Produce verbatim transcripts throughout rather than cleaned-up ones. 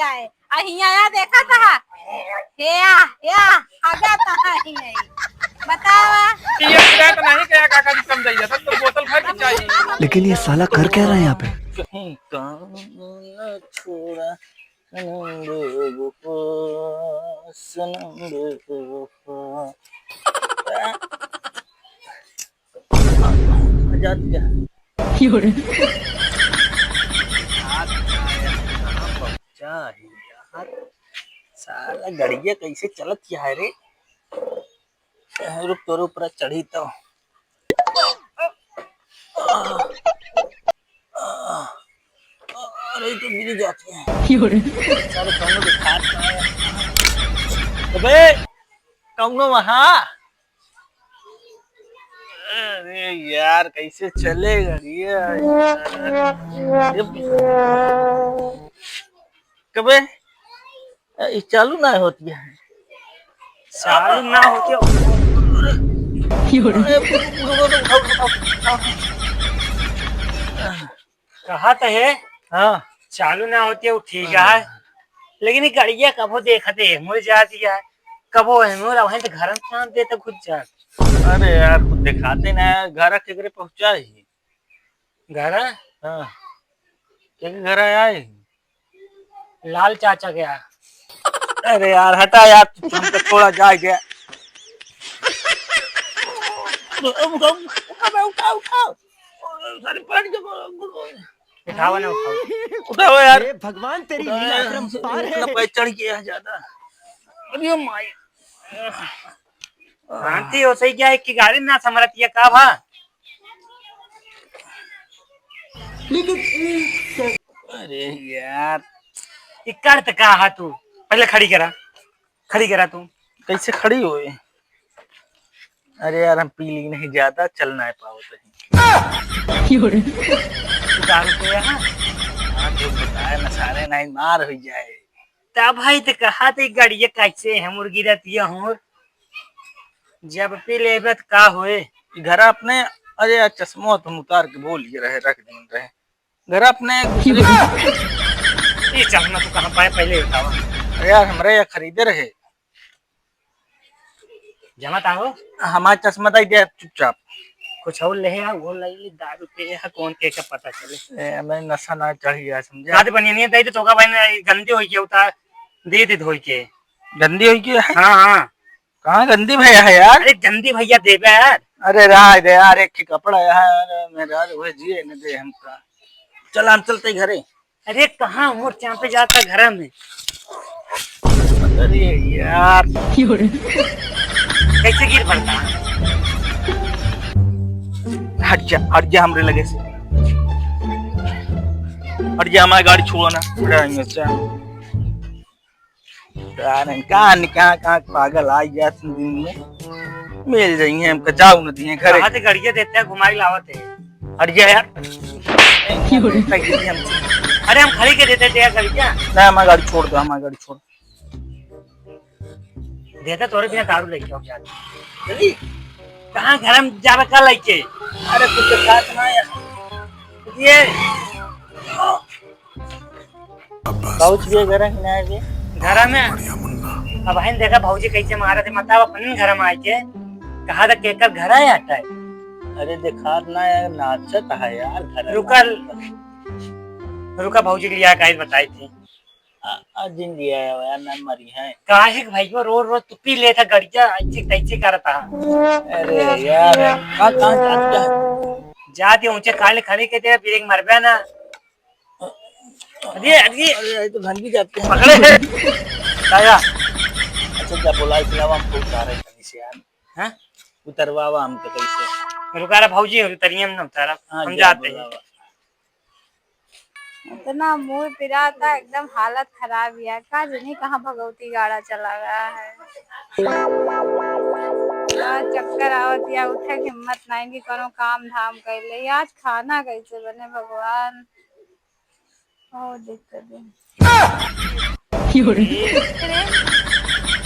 जाए। आ हिया या देखा था। हे आ, हे आ, आगा था ही नहीं। बतावा। ये पूरा तो नहीं कहा काका जी कम जाइए, तब तो बोतल भर के चाहिए। लेकिन ये साला कर क्या रहा है यहाँ पे? कहीं काम न छोड़ा, सनम बेवफा, सनम बेवफा। आजाद क्या? क्यों रे? क्या है यार? साला गड़िया कैसे चलत क्या है रे? रुक, तोरे ऊपर चढ़ी तो। अरे, तो गिर जाती है। क्यों रे? साले कौनो दिखात ना है। अबे, कौनो वहाँ? अरे यार, कैसे चलेगा ये? ये कबे? ए, ई चालू ना होती है। चालू ना होती है। अरे, उठाओ, उठाओ, उठाओ, उठाओ। कहा तो है? हाँ। चालू ना होती है, वो ठीक है। हाँ। लेकिन ये गड़िया कबो देखते है, मुड़ जाती है। कबो है, मुड़, वहीं तो घर में काम देता खुद जा। अरे यार, कुछ दिखाते ना है, घर केकरे पहुँचा ही। घर? हाँ। केकरे घर आए? लाल चाचा के यहाँ। अरे यार, हटा यार, तू हमको थोड़ा जाए गया। उठा, उठा, उठा, उठा, उठा। सारे पलट के उठाओ ना, उठाओ। उठाओ यार। हे भगवान, तेरी उठाओ लीला यार। अपरंपार है। इतना पैर चढ़ गया है ज्यादा। अरे माई। शांति हो सही क्या है कि गाड़ी ना संभलत ये का भा? अरे यार, ये कर त का हा तू? पहले खड़ी करा, खड़ी करा तू। कैसे खड़ी होए? अरे यार, हम पी ली नहीं ज्यादा, चल ना पावत है। क्यों रे? तू दारू पे है? हाँ, जो बताया ना सारे, नहीं मार हो जाए। तब भाई तो कहा थे गड़िया कैसे है मुर्गी रहती है हूँ। जब पी लेबे त का होए? घर अपने, अरे यार, चश्मा तुम उतार के बोल ये रहे, रख दिन रहे। घर अपने दूसरे ये चश्मा तू कहाँ पाए, पहले बतावा। अरे यार, हमरे यहाँ खरीदे रहे। जमा ताहो? हमार चश्मा दे दे चुपचाप। कुछ और ले आ, वो ले ले, दारू पे है, कौन के का पता चले। ए, हमें नशा ना चाहिए, समझे? रात बनिए नहीं दे दे, तो का भाई ना गंदी होई के उतार, दे दे धोई के। गंदी होई के है? हाँ, हाँ। कहाँ गंदी भैया है यार? अरे गंदी भैया देबे यार। अरे रहा दे यार, एक ही कपड़ा है यार, मेरा वह जिए न दे हमका। चल, हम चलते घरे। अरे कहाँ मोर चाँपे जाता घर में। अरे यार। कैसे गिर पड़ता? हट जा, हट जा हमरे लगे से। हट जा, हमारी गाड़ी छोड़ो ना। हट जा, हट जा। यार, कहाँ न कहाँ, कहाँ पागल आ गया दिन में। मिल जाइए, हमका जाऊ न दिए घरे। कहाँ से गड़िया देते हैं, घुमाई लावत है। हट जा यार। अरे, हम खड़ी के देते थे यार गड़िया। ना, हमारी गाड़ी छोड़ दो, हमारी गाड़ी छोड़। देते तोरे बिना दारू लेके हम जाते। चली। कहाँ घर में जावे का लेके? अरे, कुछ खात ना यार। ये। पहुँच गए घर में, ना आए गए? घर में? बढ़िया मुन्ना। अब हन देखा भौजी कैसे मारा थे, मतलब अपन घर में आए के। कहा था केकर घर आया था? अरे देखात ना यार, नाचत है यार घर में। रुका, रुका भौजी के लिए आया, काहे बताई थी। आ, आ जिन लिया है यार, ना मरी है। काहे के भाई वो रोज रोज तू पी लेता गड़िया, ऐसे कैसे करता? अरे यार, कहाँ, कहाँ जात क्या है? जाते ऊँचे काले खड़े के दे, ब्रेक मरबे ना। अरे, अरे। अरे, ये तो भांगी जाते हैं। पकड़े। आया। अच्छा, जा बोला, इतना हम खूब जा रहे हैं कहीं से यार। हाँ? उतरवावा हमको कहीं से। रुका रहा भौजी, उतरिए हम ना उतारा। हाँ, हम जा जाते हैं। बोलावा। इतना मुंह पिराता, एकदम हालत खराब है। का जनी कहाँ भगवती गाड़ा चला गया है। आ, चक्कर आवत या उठे के हिम्मत नहीं कि कोनो काम धाम कर ले। आज खाना कैसे बने भगवान। ओ, देख कर दे। अरे,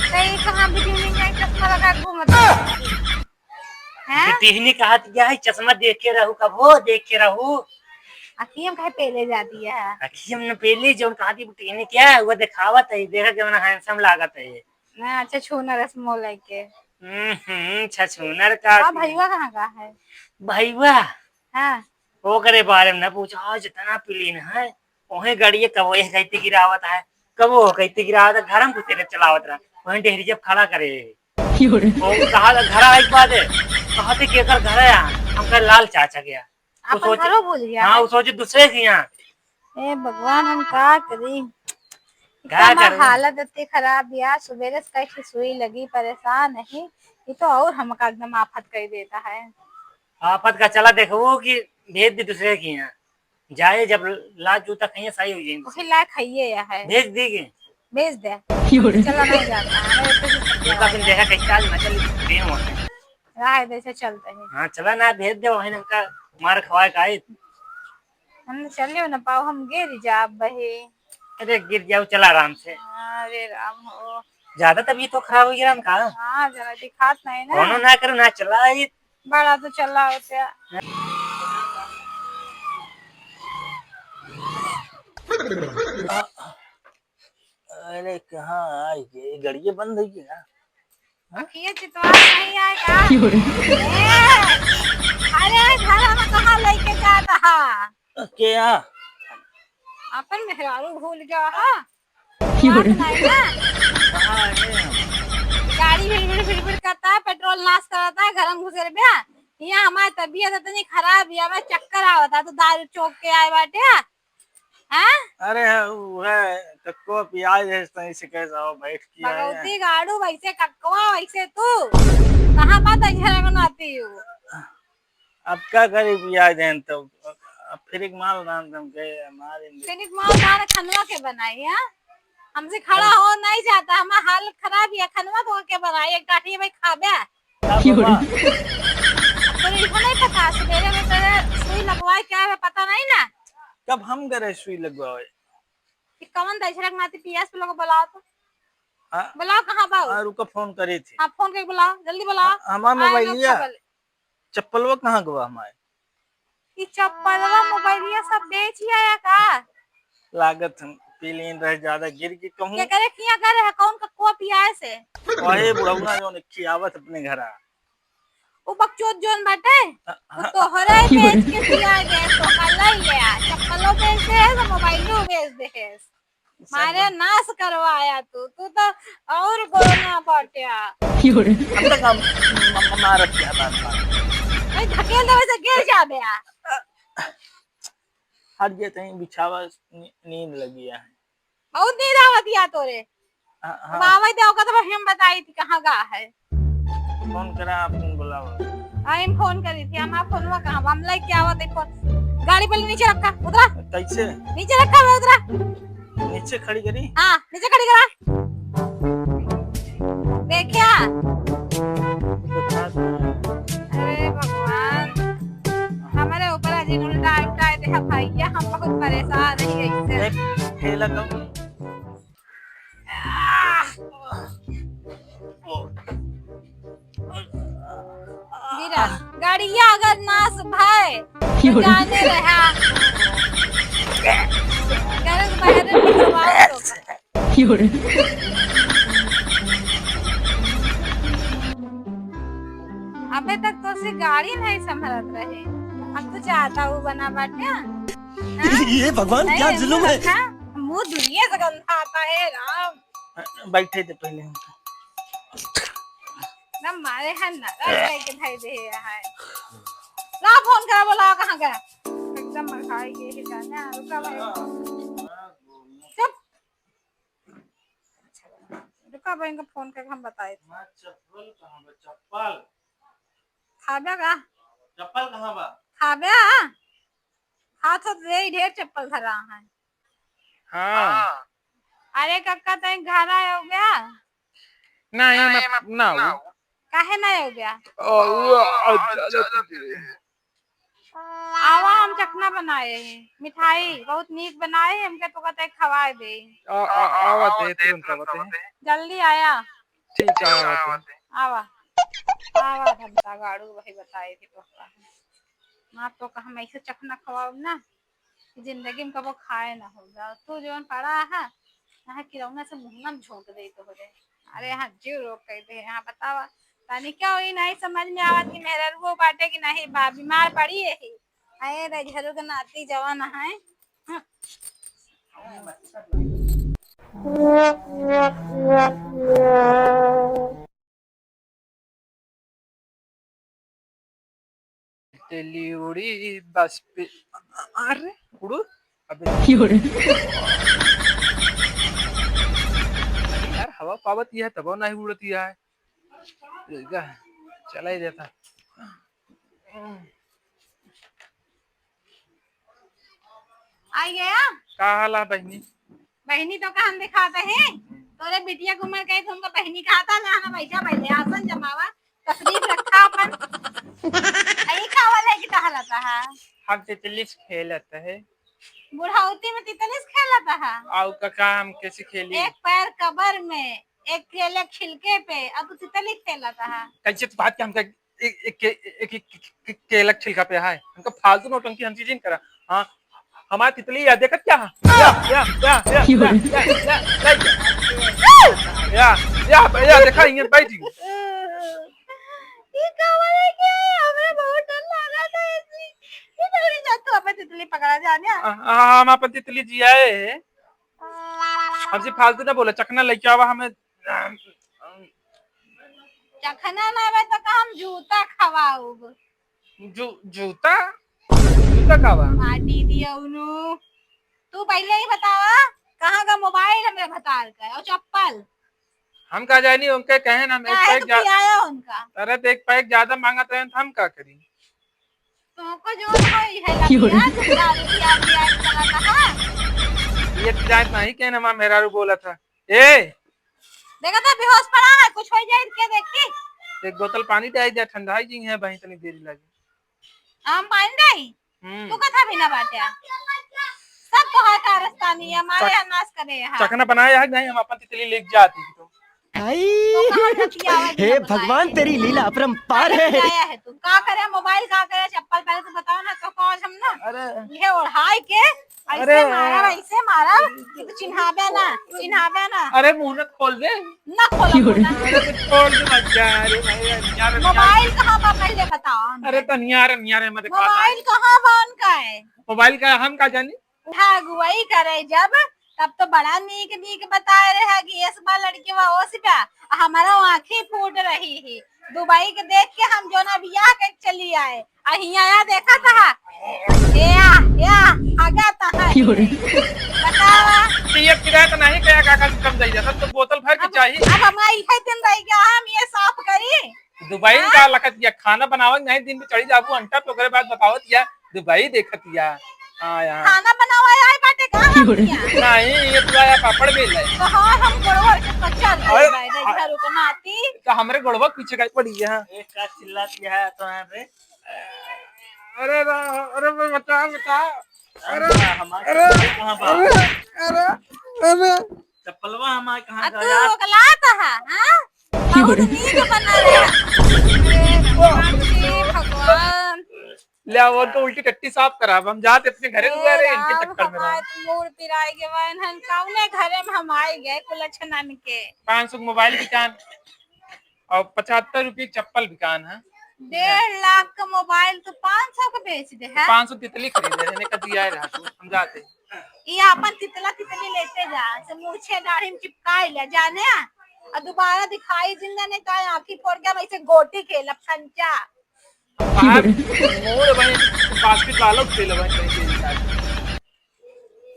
तो ये कहाँ बिटिहनी का चश्मा लगा के घूमत है? हैं? बिटिहनी कहा तो क्या है, चश्मा देख के रहू, कबो देख के रहू। अखियम काहे पेले जाती है? अखियम न पेले, जौन कहा थी बुटीने क्या, वो दिखावत है, देखा केतना handsome लागत है। ना, अच्छा, छछूनर रस मुँह लेके। हम्म, हम्म, छछूनर का हाँ, थी। भैया कहाँ का है? भैया? हाँ। ओकरे बारे में ना पूछा, आज इतना पीलीन है, ओहे गड़िए कबो एह गइती गिरावत है, कबो ओह गइती गिरावत है, घर में कुछ तेरे चलावत रहा, वहीं डेहरी जब खड़ा करे। क्यों रे? वो कहा था, घर आए के बाद है, कहा थे कि एकर घर है, हम कहे लाल चाचा गया। अपन सोचे, घरो भूल गया वो है। सोचे दूसरे के यहाँ। ए भगवान, हम का करी? का इतना हमार करी? हालत इतनी खराब बा, सुबेरे से कैसे सुई लगी, परेशान है। ये तो और हमका एकदम आफत कर देता है। आफत का चला देखो कि भेज दी दूसरे के यहाँ। जाए जब लात जूता खाइए, सही हो जाएंगे। वही लायक है ये है। भेज दी के? भेज दे। क्यों रे? चला नहीं जाता है, हमें तो नहीं उनका फिर देखा कैसे आज मजा ले दे वहाँ। राह दे से चलते हैं। हाँ, चला ना, भेज दे वहीं, उनका मार खवाए का आई। हम चले ना पाओ, हम गिर जाब बहे। अरे गिर जाओ, चला आराम से। अरे राम हो। ज्यादा तबीयत तो खराब हो गया ना का? हाँ, जरा दिखात नहीं ना। कोनो ना करो ना, चला आई। बड़ा तो चला होते। अरे, कहाँ आई गई? गड़िए बंद है क्या? हाँ? अखिए चितवा नहीं आए का? क्यों रे? ए, अरे, घर हम कहाँ लेके जाता है? क्या? अपन मेहरारू भूल गया है? क्यों रे? बात नहीं ना। कहाँ है हम? गाड़ी भिड़ भिड़ भिड़ भिड़ करता है, पेट्रोल नाश करता है, घर में घुसेर बे। यहाँ हमारी तबीयत इतनी खराब है, हमें चक्कर आवता, तो दारू चोक के आए बाटे। हाँ? अरे, उहे कक्को पियाज है, सही से कैसे आओ, बैठ के आए हैं। भगवती गाड़ू, वैसे कक्कवा, वैसे तू। कहाँ बात है, झरक नाती हो? अब का करी, पियाज है तो, अब फिर एक माल रांध दम के मार देंगे। फिर एक माल रांध खनवा के बनाई, हाँ? हमसे खड़ा हो नहीं जाता, हमारा हालत खराब है, खनवा तो के बनाई, एक टाटी भाई खाबे। का बाबा? अब तो इहो नहीं पता, सुबेरे में तेरे सुई लगवाए क्या है, पता नहीं ना। कब हम गए सुई लगवाए? कि कवन दशरथ नाती पियास पे लोग बुलाओ तो। हाँ। बुलाओ, कहाँ बा? हाँ, रुको, फोन करी थी। हाँ, फोन करके बुलाओ, जल्दी बुलाओ। हाँ, हमार आए लोग मोबाइलिया। खबर। चप्पलवा कहाँ गवा हमारे? ई चप्पलवा, मोबाइलिया सब बेच ही आया का? लागत हम पीलीन रहे, ज्यादा गिर के कहूँ। केकरे किया करे है, कौन का को पियाए से? वही बुढ़ौना जौन खियावत अपने घरा। उ बकचोद जौन बाटे, हाँ, उ हाँ। तोहरे बेच के पिया गए, तो कल ही ले आ, चप्पलो बेच दे है, तो मोबाइलो बेच दे है। मारे नाश करवाया तू, तू तो और गोना पटिया। क्यों रे? हम तो कम म-, म-, मारत क्या बात, बात। भाई धकेल देवे से गिर जाबे आ। हट गए तहीं बिछावा, नी-, नींद लगी है। बहुत नींद आवत या तोरे। हाँ, हाँ। अब आवे दे, ओका तो हम बताई थी कहाँ गा है। फोन करा, आप फोन बुलाओ। हाँ, हम फोन करी थी, हमारा फोनवा कहाँ बा? हम लेके आवत है फोन। गाड़ी पहले नीचे रखा, उतरा। कैसे? नीचे रखा, उतरा। नीचे खड़ी करी? हाँ, नीचे खड़ी करा। देखिया। अरे भगवान, हमारे ऊपर आज उल्टा उल्टा दे भैया, हम बहुत परेशान है इससे। एक ठेला कम। वीरा, गाड़िया अगर नाश भय, तो जाने रहा। घर से बाहर निकलवा दो। अबे तक तो से गाड़ी नहीं संभरत रहे, अब तो चाहता वो बना बाटे। हाँ? ये भगवान, नहीं, क्या जुल्म है। मुँह दुनिया से गंधा आता है राम। बैठे थे पहले हम। ना मारे है ना, रात लेके भाई दे है। ला फोन करा, बोला कहाँ गया? एकदम मरखाई ये ही जाने, रुका भाई। चुप। रुका भाई, इनका फोन करके हम बताए थे। चप्पल कहाँ बा? चप्पल। खाबे का? चप्पल कहाँ बा? खाबे, हाँ? हाथ तो दे ही ढेर चप्पल धरा है। हाँ। अरे कक्का, तैं घर आयो गया? नहीं, मैं ना आऊँ। काहे ना आयो गया? आ, वो, आ, आ, आ, आवा, हम चखना बनाए हैं, मिठाई बहुत नीक बनाए हैं, हमके तो कहते खवाए दे। आ, आ, आवा दे, तुरंत आवा दे। जल्दी आया। ठीक है, आवा दे। आवा, आवा, घंटा गाड़ू वही बताए थे तो का। ना तो का हम ऐसे चखना खवाओ ना। कि जिंदगी में कबो खाए ना होगा। तू जवन पड़ा है, यहाँ किरौना से मुँह में झोंक दे तोहरे। अरे, यहाँ जीव रोक कइ दे, यहाँ बतावा। तनी क्या हुई, नहीं समझ में आवत कि मेहररुओ बाटे कि नहीं बा, बीमार पड़ी है ही। अरे, रजहरू के नाती जवन है। हम्म। तितली उड़ी बस पे, अरे उड़ू, अबे। क्यों रे? यार, हवा पावत यह तब नहीं उड़ती है। देखा, चला ही देता। आई गया? का हाल है बहिनी? बहिनी तो का हम दिखाते हैं, तोरे बिटिया के उम्र के, तुमका बहिनी कहा था ना, ना बैठा पहले, आसन जमावा, तशरीफ रखा अपन। आई का वाला है कि टहलता है? हम तितली से खेलत है। बुढ़ौती में तितली से खेलता है? आउ का, का हम कैसे खेली? एक पैर कबर में, एक केले छिलके पे, अब तू तितली खेलता है। कैसे तू बात के हमका एक, एक, एक, एक, एक, एक केलक छिलका पे है। हमका फालतू नौटंकी हमसे जिन करा। हाँ, हमार तितली या देखत क्या है? या, या, या, या, या, या, या, या, या, या, या, देखा, इहाँ बैठ गई। ये का बोले के? हमरा बहुत डर लगा था ऐसी। ये मेरी जान, तू अपन तितली पकड़ा जाने। आ, आ, हम अपन तितली जियाए। हमसे फालतू ना बोला, चखना लेके आवा हमें। चखना ना आवे तो का हम जूता खवाऊब? जू-, जूता? जूता का बा? माटी दिया उनु। तू पहले ही बतावा, कहाँ का मोबाइल हमरे भतार का है और चप्पल? हम का जानी, उनके कहे ना, हम एक काहे पैक तू जा-, पियाया उनका? अरे तो एक पैक ज्यादा मांगत रहे तो हम का करी? तुमको जो है, है क्यों? लगिया, तुम दारू पिया पिया के चला था। ये तो जात नहीं के ना, माँ मेहरारू बोला था। ए! देखा था, बेहोश पड़ा है, कुछ हो जाए, के देखी? एक बोतल पानी दे दे, ठंडा ही जी है, वहीं तनी देरी लगी। हम पानी दे? हम्म। तू कथा भी ना बाटे। सब तोहार कारस्तानी है, हमारे चक-, यहाँ नाश करे है। चखना बनाया है कि नहीं, हम अपन तितली लेके जाती तो। आई, तो कहाँ से पियावा हे भगवान, तेरी लीला अपरंपार है। आया है तू, का करे मोबाइल, का करे चप्पल, पहले तो बताओ ना, तो कौन हम ना अरे। ये ओढ़ाई के ऐसे अरे। मारा, ऐसे मारा कि तू चिन्हाबे ना, चिन्हाबे ना। अरे मुंह न खोल दे। ना खोलो, क्यों रे? मुंह ना। अरे तो खोल दे बच्चा, अरे भाई, यार, यार। मोबाइल कहाँ बा पहले बताओ हमके। अरे तो नियारे, नियारे मत दिखा। मोबाइल कहाँ बा उनका है? मोबाइल का हम का जानी? अगुवाई करे जब, तब तो बड़ा नीक नीक बताए रहे कि एस बा लड़की बा, ओस बा, आ हमारा आँखी फूट रही है। दुबई के देख के हम जोना बियाह के चली आए, आ हियाँ आया देखा था, या, या, हगा था। क्यों रे? बतावा। तो ये किराया तो नहीं कहा काका जी कम दे जाता, तो बोतल भर के अब, चाहिए। अब हमारा इहे दिन रह गया, हम ये साफ करी। दुबई में हाँ? का लखत या खाना बनावत नहीं, दिन में चढ़ी जाबू अंटा पे, ओकरे बाद बतावत या दुबई देखत या। हाँ यार। खाना बनावा आए बाटे का हम यहाँ? नहीं, ये पूरा या पापड़ बेल है। तो हाँ, हम गोड़वा के पचर अरे, गए भाई, आ- घर को नाती। तो हमरे गोड़वा के पीछे काहे पड़ी है? एक का चिल्लाती है तो यहाँ पे। अरे रा-, अरे बे बता, बता। अरे, हमारे अरे, कहाँ बा? अरे, अरे, अरे। चप्पलवा हमारे कहाँ आ, तू गया? ओकलात हा, हाँ? बहुत नीक बना रहे। अरे, भगवान रे, भगवान। ले, वो तो उल्टी टट्टी साफ करा। अब हम जात अपने घरे ए दुआरे, इनके राम, चक्कर में रहा। हमार तो मूड़ पिराए के बा, इन्हन कौने घरे में हम आए गए कुलछनन के। पाँच सौ के मोबाइल बिकान और पचहत्तर रुपये के चप्पल बिकान है। डेढ़ लाख का मोबाइल तो पाँच सौ का बेच दे है। पाँच सौ तितली खरीदे है, इन्हें का दिया है रहा तू, हम जाते। ये अपन तितला तितली लेते जा, से मूछे दाढ़ी में चिपकाए ले, जाने आ? और दोबारा दिखाई जिंदा नहीं तो आँखी फोड़ के हम ऐसे गोटी खेलब, संचा। बाहर मोड़ भाई, बास्केट वालों खेल भाई, कहीं के साथ।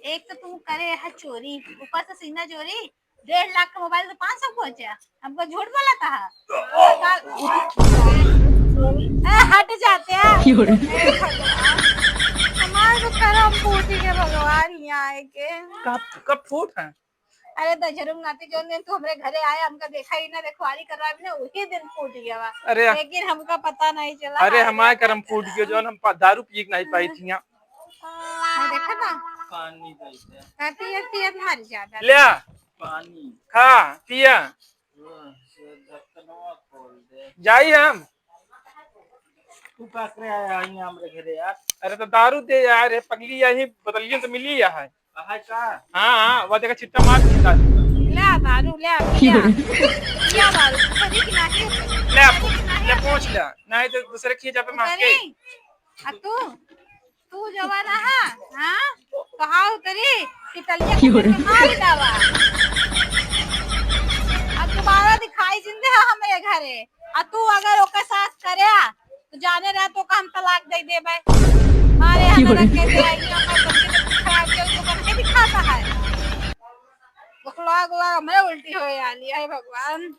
एक तो तू करे है चोरी, ऊपर से सीना चोरी, डेढ़ लाख का मोबाइल तो पाँच सौ पहुंचा, हमको झूठ बोला था। ए, हट जाते हैं। क्यों रे? ए भगवान, हमारे तो करम फूटी के भगवान यहाँ आए के। कब, कब फूट है? अरे दशहरा में नाती जौन दिन तू हमरे घरे आए, हमका देखा ही ना, देखवारी करवा भी ना, उही दिन फूट गया बा। अरे। लेकिन हमका पता नहीं चला। अरे हमारे करम फूट गया, जौन हम पा-, दारू पिए के नहीं पाई थी यहाँ। हाँ, देखा ना? पानी दे दे। हाँ, पियत पियत मर जाता। ले आ। पानी। खा, पिया। हाँ, से ढक्कनवा खोल दे। जाई हम। तू का करे आया है यहाँ हमरे घरे यार? अरे तो दारू दे यार, ये पगली यही बोतलियन तो मिली है। है का? हाँ, हाँ, वो देखा चिट्टा मार दिया दारू। ले आ दारू, ले आ, पी आ। पी आ दारू, उतरी कि नाही उतरी? ले आ, उतरी कि नाही ले उतरी? पहुँच ले, नहीं तो दूसरे की जगह पे मार के। उतरी? आ तू, तू जवा रहा, हाँ? तो हाँ उतरी, पितलिया के मार डावा। अब दोबारा दिखाई जिंदे है हमरे घरे। आ तू अगर ओकर साथ करे, तो जाने रहे तो का हम तलाक दे देबे। अरे, की हमारा बोले? कैसे आएगी, हमारे बच्चे को खराब किया, उसको करके दिखाता है। बकला, बकला, हमरे उल्टी हो आली, हे भगवान।